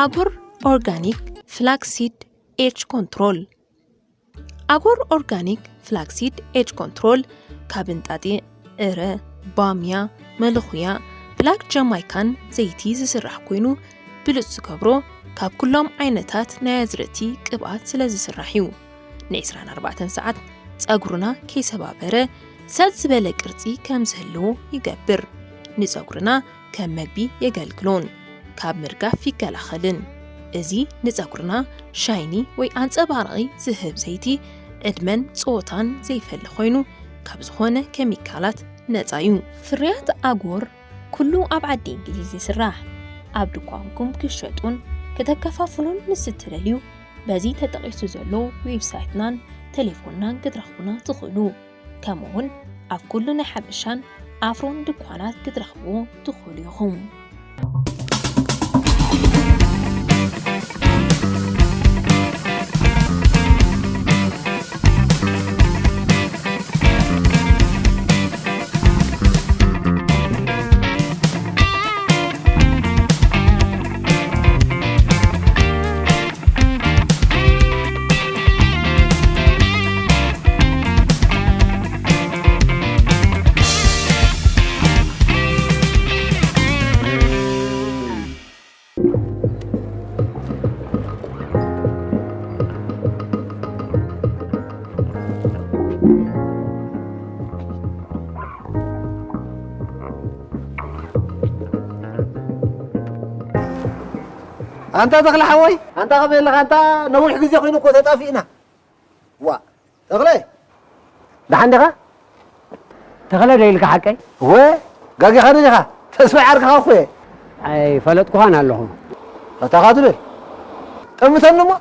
ኣጎር ኦርጋኒክ ፍላክሲድ ኤጅ ኮንትሮል። ኣጎር ኦርጋኒክ ፍላክሲድ ኤጅ ኮንትሮል ካብ እንጣጢዕ፣ ዕረ፣ ባምያ፣ መለኹያ፣ ብላክ ጃማይካን ዘይቲ ዝስራሕ ኮይኑ፣ ብሉጽ ዝገብሮ ካብ ኩሎም ዓይነታት ናይ ኣዝርእቲ ቅብኣት ስለ ዝስራሕ እዩ። ን24 ሰዓት ጸጉርና ከይሰባበረ ሰጥ ዝበለ ቅርጺ ከም ዝህልዎ ይገብር። ንጸጉርና ከም መግቢ የገልግሎን ካብ ምርጋፍ ይከላኸልን። እዚ ንጸጉርና ሻይኒ ወይ ኣንጸባራቒ ዝህብ ዘይቲ ዕድመን ጾታን ዘይፈሊ ኮይኑ ካብ ዝኾነ ኬሚካላት ነጻ እዩ። ፍርያት ኣጎር ኩሉ ኣብ ዓዲ እንግሊዝ ይስራሕ። ኣብ ድኳንኩም ክሸጡን ከተከፋፍሉን ምስ እትደልዩ በዚ ተጠቒሱ ዘሎ ዌብሳይትናን ቴሌፎንናን ክትረኽቡና ትኽእሉ። ከምኡውን ኣብ ኩሉ ናይ ሓበሻን ኣፍሮን ድኳናት ክትረኽብዎ ትኽእሉ ኢኹም። ኣንታ ተኽለ ሓወይ፣ ኣንታ ከመይ ኣለኻ? ኣንታ ነዊሕ ግዜ ኮይኑ እኮ ተጣፊእና። ዋ፣ ተኽለ፣ ደሓን ዲኻ? ተኽለ ዶ ኢልካ ሓቀይ? እወ፣ ጋጊኻኒ ዲኻ? ተስፋይ ዓርክኻ እኮ እየ። ኣይፈለጥኩኻን ኣለኹ። ኣታ ኻትብል፣ ጠምተኒ እሞ።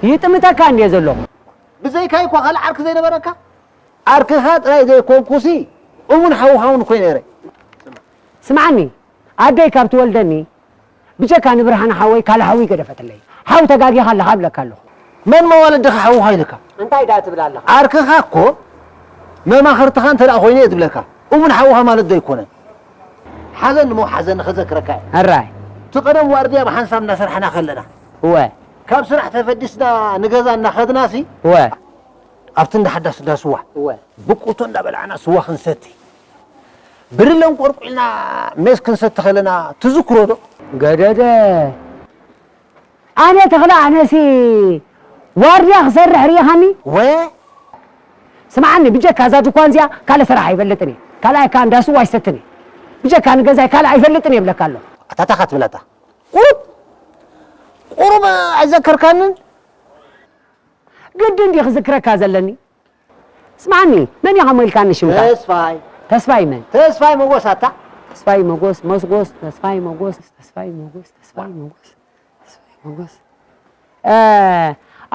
ይጥምተካ እንድየ ዘለኹ። ብዘይካይ እኳ ካልእ ዓርኪ ዘይነበረካ? ዓርክኻ ጥራይ ዘይኮንኩሲ፣ እሙን ሓውኻ እውን እኮ እየ ነይረ። ስምዓኒ፣ ኣደይ ካብ ትወልደኒ፣ ብጀካ ንብርሃነ ሓወይ ካልእ ሓው ይገደፈትለይ። ሓው ተጋጊኻ ኣለኻ እብለካ ኣለኹ። መን መዋለድኻ ሓውኻ ኢልካ? እንታይ ደኣ ትብል ኣለኻ? ዓርክኻ እኮ መማኽርትኻ እንተ ደኣ ኮይኑ እየ ዝብለካ። እሙን ሓውኻ ማለት ዶ ኣይኮነን? ሓዘኒ እሞ ሓዘኒ ከዘክረካ እየ። ሕራይ። እቲ ቀደም ዋርድያ ብሓንሳብ እናሰርሕና ከለና። እወ። ካብ ስራሕ ተፈዲስና ንገዛ እናኸድናሲ። እወ። ኣብቲ እንዳ ሓዳስ እንዳ ስዋ። እወ። ብቁቶ እንዳበላዕና ስዋ ክንሰቲ። ብርለ እንቆርቁልና ሜስ ክንሰቲ ከለና ትዝክሮ ዶ? ገደደ። ኣነ ተኽለ ኣነሲ ዋርድያ ክሰርሕ ርኢኻኒ? ወ? ስምዓኒ፣ ብጀካ እዛ ድኳን እዚኣ ካልእ ስራሕ ኣይፈልጥን እየ። ካልኣይ ከኣ እንዳ ስዋ ኣይሰትን እየ። ብጀካ ንገዛይ ካልእ ኣይፈልጥን እየ እብለካ ኣለኹ። ኣታ ታይ ኢኻ ትብል ኣታ? ቁሩብ፣ ቁሩብ ኣይዘከርካንን? ግድን ድዩ ክዝክረካ ዘለኒ? ስምዓኒ፣ መን ኢኻ እሞ ኢልካኒ ሽምካ? ተስፋይ። ተስፋይ መን? ተስፋይ መጎስ ኣታ። ተስፋይ መጎስ፣ መስጎስ፣ ተስፋይ መጎስ፣ ተስፋይ መጎስ፣ ተስፋይ መጎስ፣ ተስፋይ መጎስ። እ፣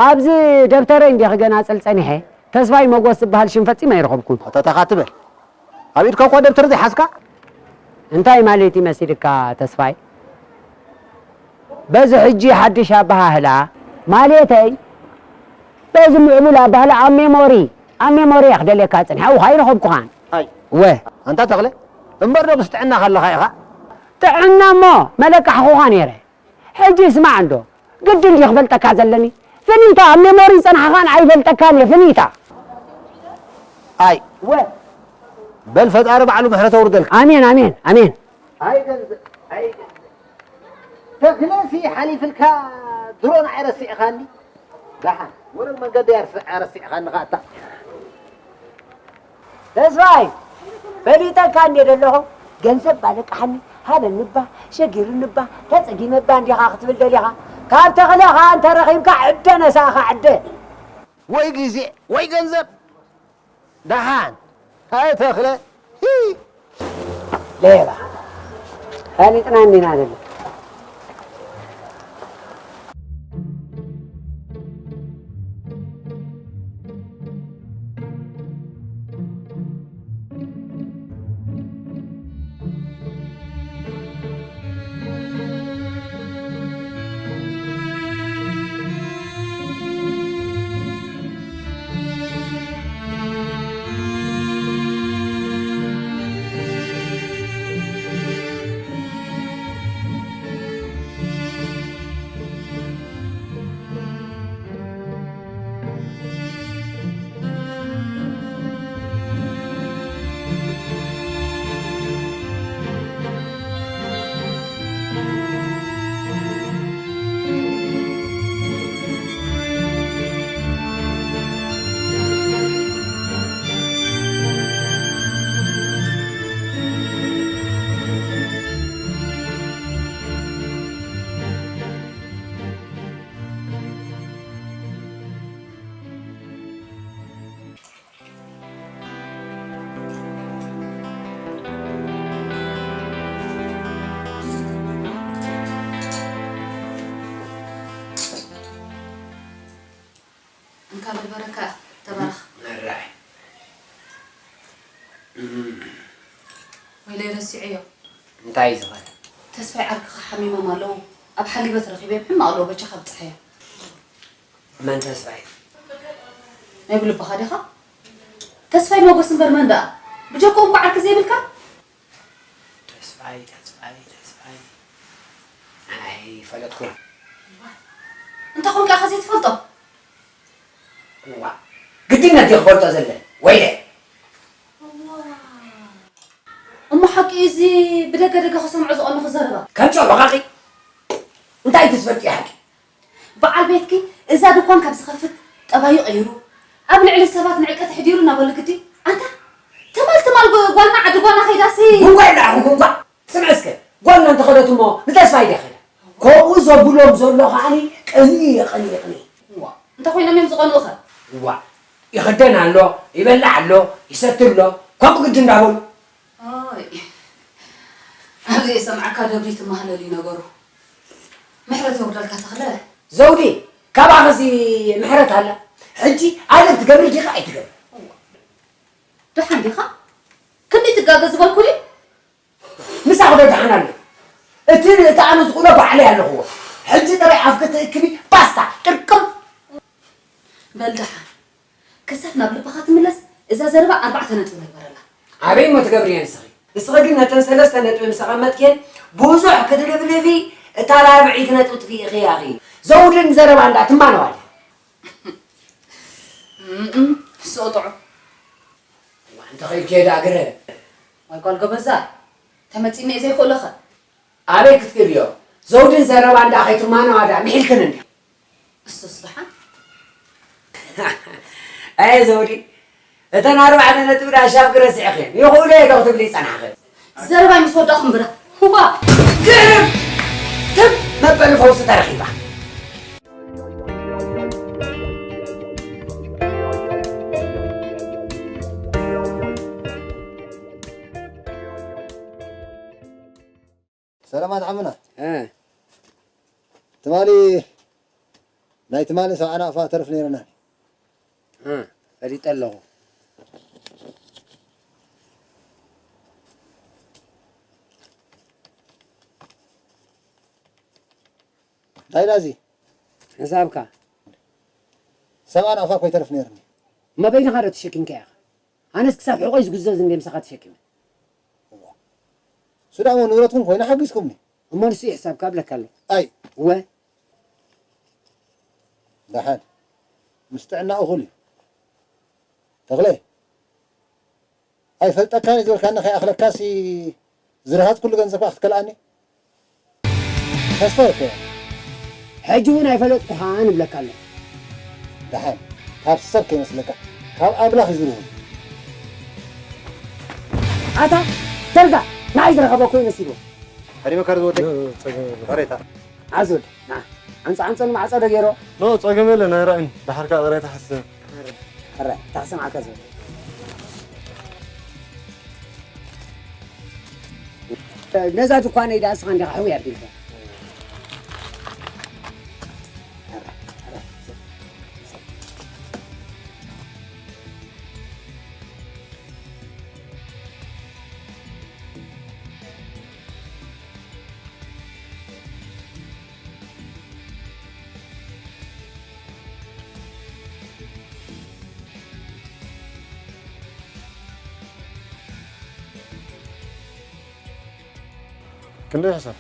ኣብዚ ደብተረይ እንድየ ክገናጽል ጸኒሐ። ተስፋይ መጎስ ዝበሃል ሽም ፈጺመ ኣይረኸብኩን። ኣታ ታይ ኢኻ ትብል? ኣብ ኢድካ እኳ ደብተር ዘይሓዝካ? እንታይ ማለት እዩ መሲልካ ተስፋይ? በዚ ሕጂ ሓድሽ ኣበሃህላ ማለተይ፣ በዚ ምዕቡል ኣበሃህላ ኣብ ሜሞሪ፣ ኣብ ሜሞሪ እየ ክደልየካ ጽኒሐ፣ ኣብኡ ከኣ ኣይረኸብኩኻን። ኣይ። ወ። ኣንታ ተኽለ፣ እምበር ዶ ምስ ጥዕናኻ ኣለኻ ኢኻ? ጥዕና እሞ መለቃሕኹኻ ነይረ። ሕጂ ስማዕ እንዶ፣ ግድን ድዩ ክፈልጠካ ዘለኒ? ፍኒታ፣ ኣብ ሜሞሪ ዝጸንሓኻን ኣይፈልጠካን እየ፣ ፍኒታ። ኣይ። ወ። በል ፈጣሪ ባዕሉ ምሕረት ኣውርደልካ። ኣሜን፣ ኣሜን፣ ኣሜን። ኣይ ገንዘብ፣ ኣይ ገንዘብ። ተኽለሲ ሓሊፍልካ ድሮ ንዓይ ረሲዕኻኒ። ደሓን፣ ወረ መንገዲ ኣርስ-፣ ኣረሲዕኻኒ ኸኣ እታ። ተስፋይ፣ ፈሊጠካ እንድየ ዘለኹ፣ ገንዘብ ባለቃሓኒ፣ ሃበኒ እባ፣ ሸጊሩኒ እባ፣ ተጸጊመ እባ እንዲኻ ክትብል ደሊኻ። ካብ ተኽለ ኸኣ እንተ ረኺብካ ዕደ ነሳኻ ዕደ። ወይ ግዜ፣ ወይ ገንዘብ። ደሓን፣ ኣይ ተኽለ፣ ሂ። ሌባ። ፈሊጥና እንዲና ዘለና። ኣብል በረካ ተባረኽ። ኣራይ። ወይለይ ረሲዐዮ። እንታይ እዩ ዝኾነ? ተስፋይ ዓርክኻ ሓሚሞም ኣለዉ። ኣብ ሓሊበት ረኺበዮም ሕማቕ ኣለዉ፣ በጃኻ ብጽሓዮ። መን ተስፋይ? ናይ ብልብኻ ዲኻ? ተስፋይ ሞገስ እምበር መን ደኣ? ብጀኮ እኳ ዓርኪ ዘይብልካ? ተስፋይ፣ ተስፋይ፣ ተስፋይ። ኣይፈለጥኩን። እንታይ ኮንካ ኢኻ ዘይትፈልጦ? እዋ፣ ግድነት ድዩ ክፈልጦ ዘለ? ወይለ! እሞ ሓቂ እዚ ብደገ ደገ ክሰምዖ ዝቐንኹ ዘረባ? ከም ጨው ወቓቒ። እንታይ ትፈልጢ ሓቂ? በዓል ቤትኪ እዛ ድኳን ካብ ዝኸፍት ጠባዩ ቀይሩ፣ ኣብ ልዕሊ ሰባት ንዕቀት ኣሕዲሩ እናበሉ ግዲ። ኣንታ ትማል ትማል ጓ-፣ ጓልና ዓዲ ጓና ከይዳሲ። ጉንጓ ይብላ፣ ጉንጓ። ስምዒ እስከ፣ ጓልና እንተኸደት እሞ ንተስፋይ ድያ ኸይዳ? ከምኡ ዘብሎም ዘሎ ከዓኒ ቅንኢ የቐንየቕኒ። እዋ፣ እንታይ ኮይኖም እዮም ዝቐንኡኸ? እዋ፣ ይኽደን ኣሎ፣ ይበልዕ ኣሎ፣ ይሰቲ ኣሎ፣ ከምኡ ግዲ እንዳበሉ። ኦይ፣ ኣብዚ የሰምዓካ ደብሪ ትመሃለል እዩ ነገሩ። ምሕረት የውርደልካ ተኽለ። ዘውዲ፣ ካባኸሲ ምሕረት ኣላ? ሕጂ ኣደብ ትገብሪ ዲኻ ኣይትገብሪ? እዋ፣ ደሓን ዲኻ? ክንደይ ትጋገ ዝበልኩ ድዩ? ምሳኺ ዶ ደሓን ኣሎ? እቲ፣ እቲ ኣነ ዝኽእሎ ባዕለይ ኣለኽዎ። ሕጂ ጥራይ ኣፍኪ ትእክቢ ባስታ ጥርቅም። በል ደሓን፣ ክሳብ ናብ ልብኻ ትምለስ እዛ ዘረባ ኣርባዕተ ነጥቢ ንግበረላ። ኣበይ እሞ ትገብርየን ንስኺ? ንስኺ ግን ነተን ሰለስተ ነጥቢ ምስ ኣቐመጥክየን ብዙሕ ክትልፍልፊ እታ ራብዐይቲ ነጥቢ ጥፊእኺ ኢኺ። ዘውድን ዘረባ እንዳ ትማነዋል። እም፣ ስቕጥዑ። እዋ፣ እንተ ኸይድኪ የዳ ግረ። ዋይ ጓል ገበዛ፣ ተመጺኒ እየ ዘይክእሎኸ። ኣበይ ክትገብዮ? ዘውድን ዘረባ እንዳ ከይትማነዋ ዳ ምሒልክን እንዲ። እሱስ ደሓን። ኣየ ዘውዲ፣ እተን ኣርባዕተ ነጥቢ ዳ ሻብ ግረ ስዕኽን። ይኽእሎ እየ ዶ ክትብሊ ይጸናሕኽን? ዘረባይ ምስ ወዳእኹም ብረ። ሁባ! ግርም! ትም መበሊ ፈውሲ ተረኺባ። ሰላማት ዓምና። እ። ትማሊ፣ ናይ ትማሊ ሰብዓ ናቕፋ ተርፍ ነይርና። እ፣ ፈሊጠ ኣለኹ። እንታይ ኢላ እዚ? ሕሳብካ። ሰብዓ ናቕፋ እኮ ይተርፍ ነይርኒ። እሞ በይንኻ ዶ ተሸኪምካያ ኢኻ? ኣነስ ክሳብ ሕቖይ ዝጉዘዝ እንደ ምሳኻ ተሸኪመ። እዋ። እሱ ደኣ እሞ ንብረትኩም ኮይኑ ሓጊዝኩምኒ። እሞ ንሱ እዩ ሕሳብካ እብለካ ኣለኹ። ኣይ። እወ። ደሓን። ምስ ጥዕና እኹል እዩ። ተኽለ። ኣይፈልጠካን እዩ ዝበልካኒ ከይኣኽለካሲ ዝረኸት ኩሉ ገንዘብካ ክትከልኣኒ? ተስፋ ይኮ። ሕጂ እውን ኣይፈለጥኩኻን እብለካ ኣለኹ። ደሓን፣ ካብ ሰብ ከይመስለካ፣ ካብ ኣምላኽ እዩ ዝርህም። ኣታ፣ ደርጋ፣ ንዓይ ዝረኸበ እኮ እዩ መሲልዎ። ሃዲመካ ዝወደይ። ጸገም የለን። ቅሬታ። ዓዙል፣ ና፣ ዓንጸ ዓንጸ ንማዕጸ ዶ ገይሮ? ኖ፣ ጸገም የለን፣ ኣይረኣይን። ደሓርካ ቅሬታ ሓስብ። ሕራይ፣ እንታይ ክሰምዓካ ዝብል? ነዛ ድኳነይ ደኣ ንስኻ እንዲኻ ሕውይ ኣቢልካ። ክንደይ ሕሳብ?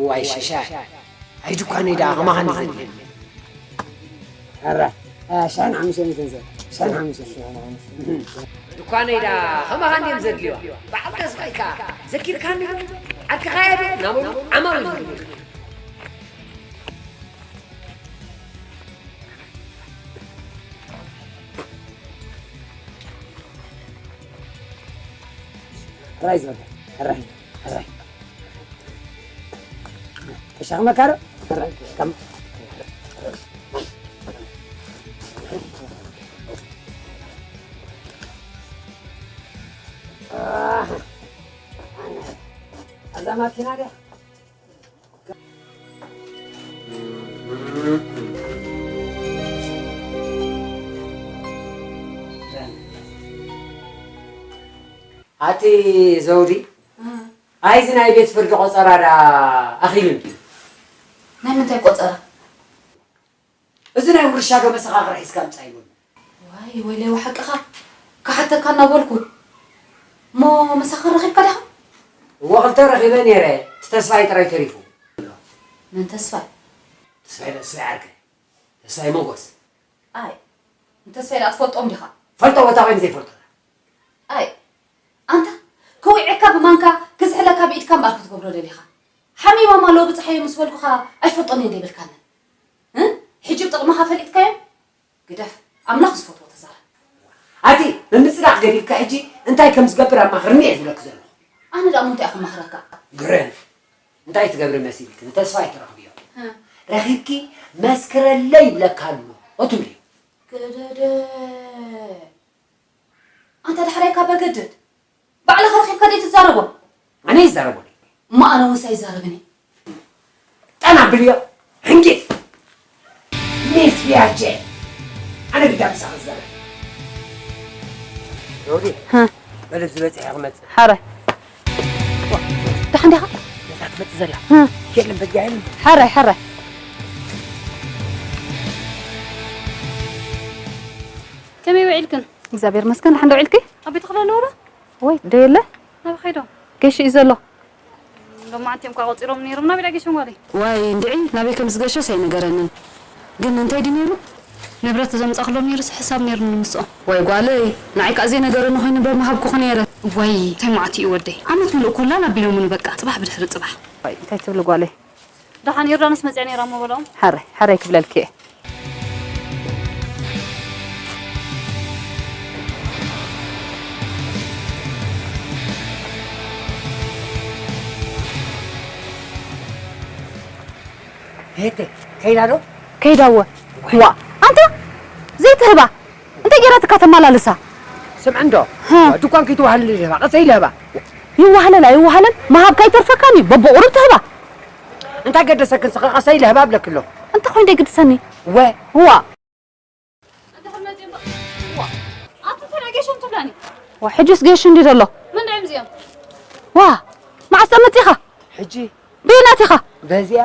ዋይ ሽሻይ፣ ኣይ ድኳነይ ደኣ ከማኻ እንዲ ዘድልየኒ። ኣረ፣ እ፣ ሽሕን ሓሙሽተ ሚእትን ዘ-፣ ሽሕን ሓሙሽተ ሚእትን። ድኳነይ ደኣ ከማኻ እንድዮም ዘድልይዋ። በዓል ተስፋይ ከኣ ዘኪርካኒ ዶ? ዓርክኻ እየ ዶ? እናበሉ ዓማዊል ይብሉ። ሕራይ ዝበል፣ ሕራይ፣ ሕራይ። ተሸክመካ ዶ? ሕራይ፣ ከም-፣ ኣዛ ማኪና ድያ? ኣቲ ዘውዲ፣ ኣይ፣ እዚ ናይ ቤት ፍርዲ ቆጸራ ዳ ኣኺሉ እንድዩ? ናይ ምንታይ ቆጸራ? እዚ ናይ ውርሻ ዶ መሰኻኽር ሒዝካ ምጻእ ይብሉ? ዋይ፣ ወይለይ፣ ሓቅኻ ክሓተካ እናበልኩ። እሞ መሰኻኽር ረኺብካ ዲኻ? እወ፣ ክልተ ረኺበ ነይረ። እቲ ተስፋይ ጥራይ ተሪፉ። መን ተስፋይ? ተስፋይ፣ ተስፋይ ዓርከይ። ተስፋይ ሞጎስ። ኣይ፣ ንተስፋይ ደኣ ትፈልጦም ዲኻ? ፈልጦ፣ ቦታ ኮይኑ ዘይፈልጦ። ኣይ፣ ኣንታ፣ ከዊዕካ ብማንካ፣ ክዝሕለካ ብኢድካ እምበኣር ክትገብሮ ደሊኻ። ሓሚሞም ኣለዉ ብጻሓዮም ምስ በልኩኻ ኣይፈልጦን እየ ደይበልካኒ። እ? ሕጂ ብጥቕምኻ ፈሊጥካዮም? ግደፍ፣ ኣምላኽ ዝፈትዎ ተዛረብ። ኣቲ፣ ምምጽዳቕ ገዲፍካ ሕጂ እንታይ ከም ዝገብር ኣማኽርኒ እየ ዝብለኪ ዘለኹ። ኣነ ደኣ እሞ እንታይ እየ ክመኽረካ? ግርም፣ እንታይ ትገብሪ መሲልኪ? ንተስፋይ ትረኽብዮ። እ። ረኺብኪ መስክረለይ ይብለካ ኣሎ ትብልዮ። ገደደ። ኣንታ ዳሕራይ ካብ በገድድ ባዕልኻ ረኺብካ ደይ ትዛረቦ? ኣነ ይዛረቦ። እሞ ኣነ ወንስ ኣይዛረብን እየ። ጠና ብልዮ። ሕንጊል። ሚስ ቢያቼ። ኣነ ግዳ ምሳኺ ዝዛረብ። ሮዲ። ሀ። በል፣ ኣብዚ በጺሐ ክመጽእ። ሓረ። ደሓን ዲኻ? ነዛ ትመጽእ ዘላ። ሀ። የለን፣ በጃ የለን። ሓረ፣ ሓረ። ከመይ ውዒልክን? እግዚኣብሔር ይመስገን። ደሓን ዶ ውዒልኪ? ኣብ ቤት ክፍሊ ኣለዉ ዶ? ወይ፣ ዶ የለ? ናበይ ከይዶም? ገሽ እዩ ዘሎ። ሎማዓንቲ እዮም እኳ ቆጺሮም ነይሮም። ናበይ ደኣ ገሾም ጓለይ? ዋይ፣ እንድዒ፣ ናበይ ከም ዝገሸስ ኣይነገረንን። ግን እንታይ ድዩ ነይሩ? ንብረት ዘምጻእክሎም ነይሩስ ሕሳብ ነይሩኒ ምስኦም። ዋይ ጓለይ፣ ንዓይ ከኣ ዘይነገረኒ ኮይኑ በምሃብኩኺ ነይረ። ዋይ፣ እንታይ መዓት እዩ ወደይ። ዓመት ምሉእ ኮላል ኣቢሎምኒ በቃ፣ ጽባሕ ብድሕሪ ጽባሕ። ዋይ፣ እንታይ ትብሊ ጓለይ? ደሓን ዮርዳኖስ መጽያ ነይራ እሞ በልኦም። ሓረይ፣ ሓረይ ክብለልኪ እየ። ሄተ፣ ከይዳ ዶ? ከይዳ እወ። ዋ፣ ኣንታ ዘይትህባ፣ እንታይ ገይራትካ ተመላልሳ? ስምዒ እንዶ፣ ሃ። ድኳን ከይትዋህልል ይህባ፣ ቀሰይ ኢለ ህባ። ይዋህለል ኣይዋህለል፣ ምሃብ ከይተርፈካን እዩ፣ በብቑሩብ ትህባ። እንታይ ገደሰክን፣ ስኸ ቀሰይ ኢለ ህባ እብለኪ ኣለኹ። እንታይ ኮይኑ ደይ ግድሰኒ? ወ። ዋ። ኣንተ መጺኦም ዋ። ኣንተ እንታይ ገሾም ትብላኒ? ዋ፣ ሕጅስ ገሽ እንዲ ዘሎ? ምን ድዕም እዚኦም? ዋ፣ መዓስ መጺኻ? ሕጂ። በየናት ኢኻ? በዚኣ።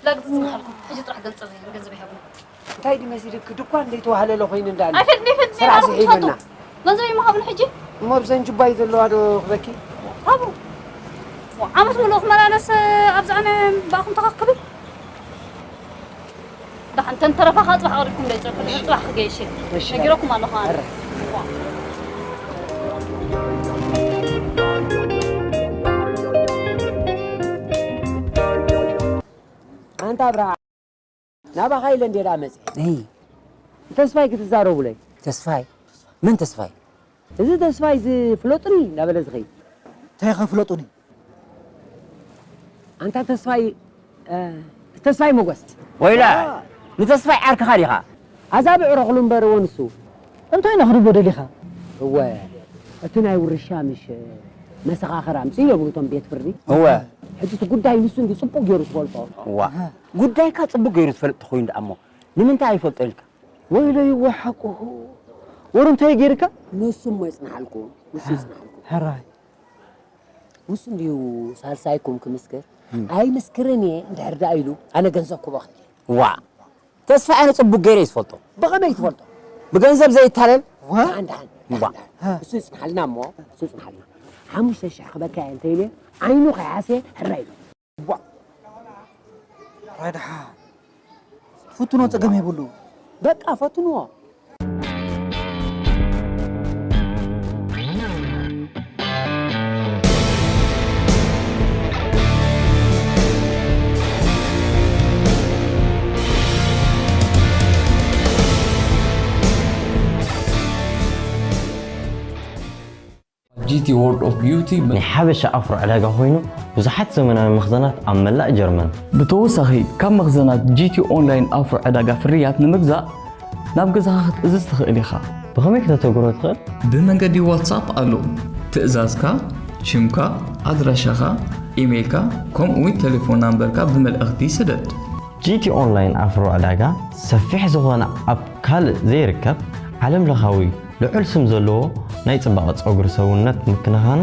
ላግጽ ጽንሓልኩም። ሕጂ ጥራሕ ገንዘብ፣ ገንዘብ ይሃብኒ። እንታይ ድዩ መሲልክ? ድኳን ዘይተዋህለለ ኮይኑ እንዳለ። ኣይፈልጥን፣ ኣይፈልጥን፣ ስራሕ ኣይፈልጥን፣ ዝሒሉና። ትፈልጡ። ገንዘብ ይመሃብን ሕጂ? እሞ ብዘን ጅባይ ዘለዋ ዶ ክበኪ? ሃቡ። ዓመት ሙሉእ ክመላለስ ኣብዛ ኣነ ብኣኹም ተኸክብል? ደሓን፣ ተን ተረፋ ከዓ ጽባሕ ኣቕሪብኩም ደይ ጽሑፍ፣ ጽባሕ ክገይሽ እየ። እሺ። ነጊረኩም ኣለኹ ኣነ። ኣረ። ኣንታ ኣብርሃ፣ ናባኻ ኢለ እንዴ ደኣ መጽእ? እይ። ተስፋይ ክትዛረቡለይ። ተስፋይ? መን ተስፋይ? እዚ ተስፋይ እዚ ፍለጡኒ እንዳበለ ዝኸይድ። እንታይ ኢኻ ፍለጡኒ? ኣንታ ተስፋይ፣ እ፣ ተስፋይ ሞገስ። ወይላ፣ አ። ንተስፋይ ዓርክኻ ዲኻ? ኣዛብዕ ረኽሉ እምበር እወ ንሱ። እንታይ ኢና ክንብሎ ደሊኻ? እወ፣ እቲ ናይ ውርሻ ምሽ መሰኻኽር ኣምፅእዮ ብግቶም ቤት ፍርዲ። እወ። ሕጂ እቲ ጉዳይ ንሱ እንዲ ጽቡቅ ገይሩ ዝፈልጦ። እዋ። ጉዳይካ ጽቡቅ ገይሩ ዝፈልጥ ተኾይኑ ደኣ እሞ ንምንታይ ኣይፈልጦ ኢልካ? ወይለይ ወሓቁሁ። ወሩ እንታይ ገይርካ? ንሱ እሞ ይጽንሓልኩ፣ ንሱ ይጽንሓልኩ። ሕራይ። ንሱ እንድዩ ሳልሳይኩም ክምስክር? እም። ኣይምስክርን እየ፣ እንድሕር ደኣ ኢሉ፣ ኣነ ገንዘብ ክቦ ኸይደ። ዋ! ተስፋ ኣነ ጽቡቅ ገይረ እየ ዝፈልጦ። ብኸመይ ትፈልጦ? ብገንዘብ ዘይታለል? ዋ! ደሓን፣ ደሓን፣ ዋ! ደሓን፣ ደሓን። ሃ። ንሱ ይጽንሓልና እሞ፣ ንሱ ይጽንሓልና። ሓሙሽተ ሽሕ ክበካ እየ እንተ ኢለ፣ ዓይኑ ከይሓሰየ ሕራይ ኢሉ። ቧዕ። ራይ ደሓን። ፍትኖ ጸገም የብሉ። በቃ ፈትንዎ። ጂቲ ወርልድ ኦፍ ቢዩቲ ናይ ሓበሻ ኣፍሮ ዕዳጋ ኮይኑ፣ ብዙሓት ዘመናዊ መኽዘናት ኣብ መላእ ጀርመን። ብተወሳኺ፣ ካብ መኽዘናት ጂቲ ኦንላይን ኣፍሮ ዕዳጋ ፍርያት ንምግዛእ፣ ናብ ገዛኻ ክትእዝዝ ትኽእል ኢኻ። ብኸመይ ክተተግብሮ ትኽእል? ብመንገዲ ዋትሳፕ ኣሎ። ትእዛዝካ፣ ሽምካ፣ ኣድራሻኻ፣ ኢሜይልካ፣ ከምኡ እውን ቴሌፎን ናምበርካ ብመልእኽቲ ስደድ። ጂቲ ኦንላይን ኣፍሮ ዕዳጋ ሰፊሕ ዝኾነ ኣብ ካልእ ዘይርከብ ዓለም ለኻዊ ልዑል ስም ዘለዎ ናይ ጽባቐ ጸጉሪ ሰውነት ምክንኻን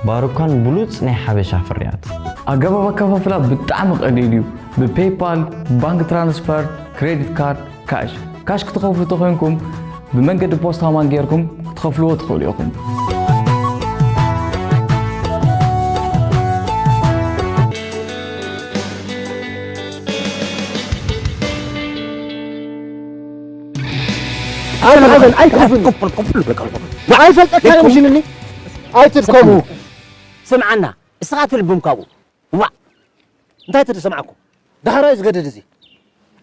ባሩካን ብሉጽ ናይ ሓበሻ ፍርያት። ኣገባብ ኣከፋፍላ ብጣዕሚ ቀሊል እዩ። ብፔይፓል፣ ባንክ ትራንስፈር፣ ክሬዲት ካርድ፣ ካሽ። ካሽ ክትኸፍሉ ተኾይንኩም ብመንገዲ ፖስታ ማን ጌርኩም ክትኸፍልዎ ትኽእሉ ኢኹም። ኣይትሓዘን፣ ኣይትሓዘን። ኣይፈልጠካዮን ሽንኒ። ኣይትድከሙ። ስምዓና፣ እስኻ ትልብም ካብኡ። ዋ! እንታይ ትሰምዓኩም? ዳሕራይ ዝገድድ እዚ።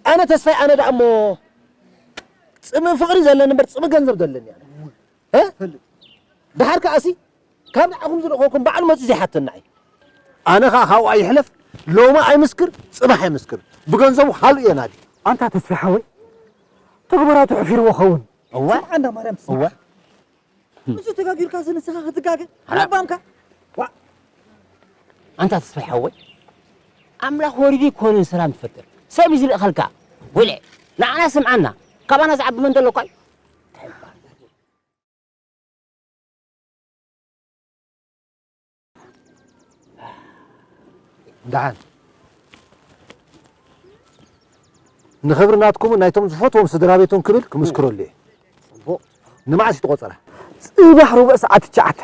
ኣነ ተስፋይ፣ ኣነ ደኣ እሞ ጽምእ ፍቕሪ ዘለኒ እምበር ጽምእ ገንዘብ ዘለኒ ኣነ። እ? ደሓር ከኣሲ ካብ ንዓኹም ዝልእኸኩም ባዕሉ መጺኡ ዘይሓተና እዩ። ኣነ ኸኣ ካብኡ ኣይሕለፍ፣ ሎሚ ኣይምስክር፣ ጽባሕ ኣይምስክር። ብገንዘቡ ሃሉ እየ ናዲ። ኣንታ ተስፋይ ሓወይ፣ ተግባራቱ ሕፊርዎ ኸውን። እወ። ስምዓና ማርያም ትስምዓካ። እወ። ንሱ ተጋጊርካ ንስኻ ክትጋገ ኣረ። ለባምካ። ዋ። ኣንታ ተስፋይ ሓወይ፣ ኣምላኽ ወሪዱ ይኮነን ሰላም ትፈጥር። ሰብ እዩ ዝልእኸልካ። ወልዕ፣ ንዓና ስምዓና። ካባና ዝዓቢ መን ዘሎ እኳ እዩ? ደሓን። ንኽብሪ ናትኩምን ናይቶም ዝፈትዎም ስድራ ቤቱን ክብል ክምስክረሉ እየ። ጽቡቕ። ንመዓስ እዩ ተቖጸራ? ጽባሕ ርቡዕ ሰዓት ትሽዓተ።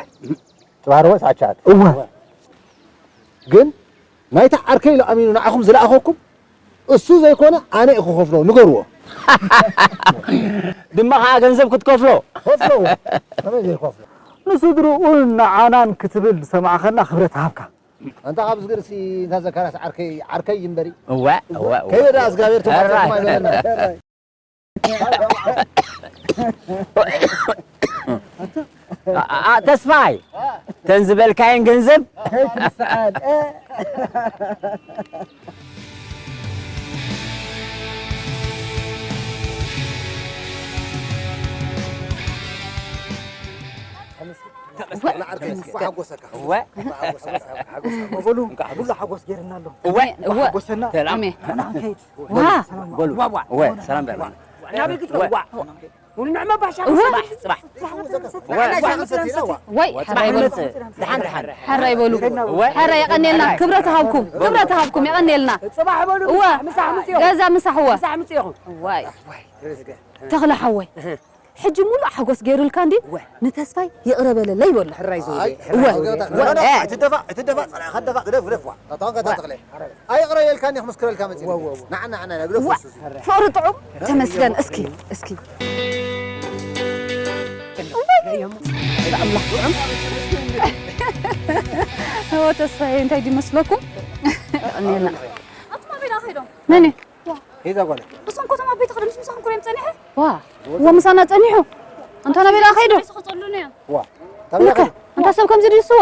ጽባሕ ርቡዕ ሰዓት ትሽዓተ። እወ። ግን ናይታ ዓርከይ ኢሉ ኣሚኑ ንዓኹም ዝለኣኸኩም እሱ ዘይኮነ ኣነ እየ ክኸፍሎ፣ ንገርዎ። ድማ ኸዓ ገንዘብ ክትከፍሎ። ከፍሎ። ከመይ ዘይከፍሎ? ንስድርኡን ንዓናን ክትብል ዝሰማዕኸና ክብረት ሃብካ። ኣንታ ካብ ዝግርሲ እንታ ዘካርያስ ዓርከይ፣ ዓርከይ ይንበሪ። እወ፣ እወ፣ እወ። ከይበዳ እግዚኣብሔር ተባረከ ሕራይ። ከማይ በለና። ኣ-፣ ኣ-፣ ተስፋይ፣ ተን ዝበልካየን ገንዘብ ከይትስኣል። ተመስገን፣ ተመስገን። ተመስገን። ሓጎሰካ። እወ። ሓጎሰካ። ሓጎሰካ። በሉ፣ እንኳዕ ኩሉ ሓጎስ ጌርና ኣሎ። እወ። እወ። ሓጎሰና። ሰላም። ኣሜን። ንሕና ክንከይድ። ዋ። በሉ። ዋ፣ ዋ። እወ፣ ሰላም በል። ናበይ ክትከይድ? ዋ። ዋ። ንዕመ ባሻ እወ። ጽባሕ፣ ጽባሕ። እወ። ወይ፣ ጽባሕ ሕራይ በሉ። ንመጽእ። ደሓን፣ ደሓን። ሕራይ በሉ። እወ። ሕራይ የቐንየልና። ክብረት ሃብኩም። ክብረት ሃብኩም። የቐንየልና። ጽባሕ በሉ። እወ። ምሳሕ፣ ምሳሕ ምጽኡ። ገዛ ምሳሕ፣ እወ። ምሳሕ ምጽኡ ኢኹም። ዋይ። ተኽለ ሓወይ። እህ። ሕጂ ሙሉእ ሓጎስ ገይሩልካ እንዲ እወ። ንተስፋይ ይቕረ በለለይ በሎ። ሕራይ ዝብል ኣይ፣ እዩ። እወ። ሕራይ ዝብል እዩ። እወ። ኣይትደፋእ፣ ኣይትደፋእ፣ ጸላእኻ ትደፋእ፣ ግደፍ፣ ግደፍ፣ ዋ። ታታውን እወ። ከተኽለ። ኣይ፣ ይቕረ የልካኒ፣ ክምስክረልካ መጺእ። እወ፣ እወ፣ እወ። ንዓ፣ ንዓ፣ ንዓ፣ ግደፍ፣ እወ። እሱ፣ እሱ። ፍቕሪ ጥዑም፣ ተመስገን። እስኪ፣ እስኪ። ኣምላኽ ጥዑም። እወ፣ ተስፋዬ፣ እንታይ ድዩ መስለኩም? የቐንየልና። ኣቱም ኣበይ ደኣ ከይዶም? መን እዩ? ዋ። ሄዛ ጓለ። እሶም ከተማ ቤት ክደምስ ምሳኹም ኮሪም ጸኒሐ? ዋ። ወ ምሳና ጸኒሑ። ኣንታ ናበይ ደኣ ከይዱ? ሱቕ ጸሉኒ እዮም። ዋ። ታበይ ልከ፣ ከይዱ? ኣንታ ሰብ ከምዚ ድዩ ስዋ?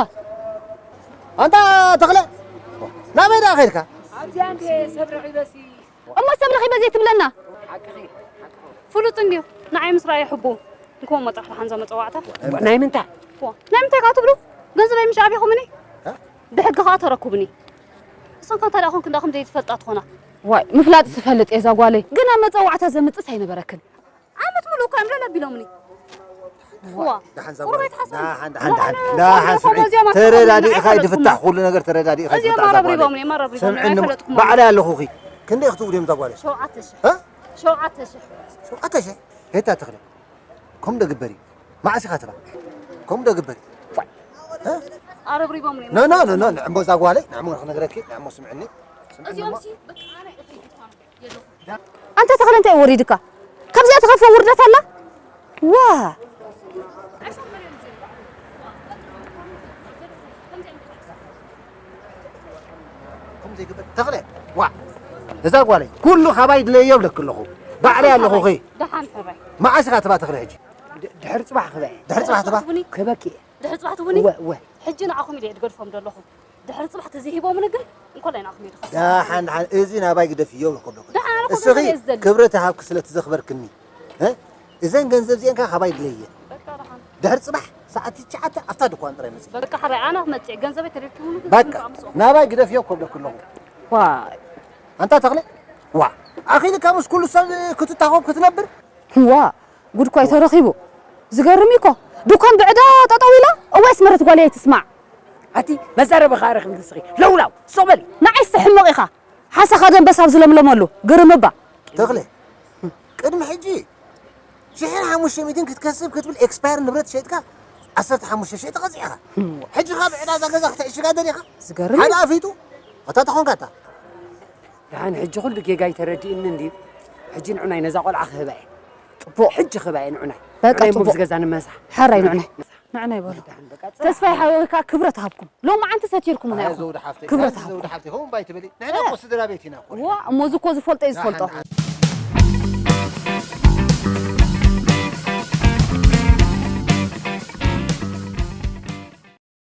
ኣንታ ተኽለ። ናበይ ደኣ ከይድካ? ኣብዚ ኣንተ ሰብ ረኺበሲ። እሞ ሰብ ረኺበ ዘይትብለና? ሓቅኺ፣ ሓቅኺ። ፍሉጥ እንድዩ። ንዓይ ምስ ረኣየ ሕቡ። እንኮ መጥራሕ ደሓን ዘመጸዋዕታ። ናይ ምንታይ? ዋ። ናይ ምንታይ ከኣ ትብሉ? ገንዘበይ ምሽ ኣብኹምኒ? እ? ብሕጊ ከኣ ተረኩብኒ። እሶም ከ እንታይ ደኣ ኮንክ እንዳ ከም ዘይትፈልጣ ትኾና? ዋይ፣ ምፍላጥ ዝፈልጥ እየ እዛ ጓለይ። ግን ኣብ መጸዋዕታ ዘምጽስ ኣይነበረክን። ዓመት ሙሉእ እኮ እዮም ለለ ኣቢሎምኒ። ዋ፣ ደሓን እዛ ቁሩብ ጓለይ። ኣይትሓስቡ። ደሓን፣ ደሓን፣ ደሓን። ደሓን፣ ደሓን፣ ስምዒ። እዚኦም ተረዳዲእኻ ኣይፈለጥኩምን። ይድፍታሕ፣ ኩሉ ነገር ተረዳዲእኻ እዚኦም ይድፍታሕ እዛ ጓለይ። ኣረብሪቦምኒ እዮም፣ ኣረብሪቦምኒ። ስምዒ እሞ፣ ኣይፈለጥኩምን። ባዕላ ኣለኹኺ። ክንደይ ክትህቡ ድዮም እዛ ጓለይ? ሸውዓተ ሽሕ። እ? ሸውዓተ ሽሕ። ሸውዓተ ሽሕ? የታ ተኽለ። ከምኡ ዶ ግበር እዩ? መዓስ ኢኻ ትብዓ? ከምኡ ዶ ግበር እዩ? እ? ኣረብሪቦምኒ እዮም። ኖ፣ ኖ፣ ኖ፣ ኖ፣ ንዕሞ እዛ ጓለይ፣ ንዕሞ ክነግረኪ፣ ንዕሞ ስምዕኒ። ስምዕኒ እሞ። እዚኦምሲ በቃ ኣነ እከይድ እኳ ነው የለኹ። ኣንታ ተኽለ እንታይ ወሪድካ? ከምዚኣ ትኸፍእ ውርደት ኣላ? ዋ! ከምኡ ዘይግበር። ተኽለ፣ ዋ! እዛ ጓለይ፣ ኩሉ ካባይ ድለዮ ይብለኪ ኣለኹ። ባዕለይ ኣለኹ ኸይ። ደሓን ሕራይ። መዓስ ኢኻ ትባ ተኽለ ሕጂ? ድ-፣ ድሕሪ ጽባሕ ክበ። ድሕሪ ጽባሕ ትባ? ክበኪ እየ። ድሕሪ ጽባሕ ትቡኒ? እወ፣ እወ። ሕጂ ንዓኹም ኢለ እየ ዝገድፎም ዘለኹ። ድሕሪ ጽባሕ ተዘይሂቦምኒ ግን እንኮላይ ንዓኹም እየ ዝኸስቦም። ደሓን፣ ደሓን፣ እዚ ናባይ ግደፍዮ ይብለኩም ኣለኹ። ደሓን፣ ኣነ እኮ እስኺ ገንዘብ እየ ዝደሊ። ክብረት ሃብኪ ስለ ትዘኽበርክኒ፣ እ? እዘን ገንዘብ እዚአን ከኣ ካባይ ድለየ። በቃ ደሓን። ድሕሪ ጽባሕ ሰዓት ትሽዓተ ኣብታ ድኳን ጥራይ መጽእ። በቃ ሕራይ፣ ኣነ ክመጽእ እየ። ገንዘበይ ተረኪቡኒ ግን በቃ፣ ክምጻእ ምስኦም። ናባይ ግደፍዮ እኮ እብለኪ ኣለኹ። ዋይ። ኣንታ ተኽለ፣ ዋ፣ ኣኺልካ ምስ ኩሉ ሰብ ክትታኸብ ክትነብር? ዋ፣ ጉድ እኮ እዩ ተረኺቡ። ዝገርም እዩ እኮ። ድኳን ብዕዳ ጠጠው ኢላ? እዋይ ኣስመረት ጓለይ ኣይትስማዕ። ኣቲ መዛረቢ ከኣ ረኺብኪ ንስኺ። ለውላው፣ ስቕ በሊ። ንዓይስ ሕመቕ ኢኻ። ሓሳኻ ደንበስ ኣብ ዝለምለመሉ። ግርም እባ። ተኽለ፣ ቅድሚ ሕጂ ሽሕን ሓሙሽተ ሚእትን ክትከስብ ክትብል ኤክስፓየር ንብረት ሸይጥካ ዓሰርተ ሓሙሽተ ሺሕ ተቐጺዕኻ። ሕጂ ካብ ዕዳ እዛ ገዛ ክትዕሽጋ ደሊኻ? ዝገርም ሓደ እዩ። ኣፊጡ፣ እታ ተኾንካ እታ። ደሓን ሕጂ ኩሉ ጌጋይ ተረዲእኒ እንድዩ። ሕጂ ንዑናይ ነዛ ቆልዓ ክህባ እየ። ጽቡቕ። ሕጂ ክህባ እየ ንዑናይ። በቃ ንዑናይ እሞ ጽቡቕ። ምስ ገዛ ንመሳሕ። ሓራይ ንዑናይ። ንዑናይ በሉ። ደሓን በቃ። ተስፋይ ሓወይ ከኣ ክብረት ሃብኩም። ሎማዓንቲ ሰቲርኩም ኣይ ኢና ኢኹም። ዘውዲ ሓፍተይ፣ ክብረት ኣይ ሃብኩም። ዘውዲ ሓፍተይ፣ ከምኡ እምባ ኣይትበሊ። ንሕና እ። እኮ ስድራ ቤት ኢና እኮ። ዋ፣ እሞ እዚ እኮ ዝፈልጦ እዩ ዝፈልጦ። ደሓን፣ ደሓን።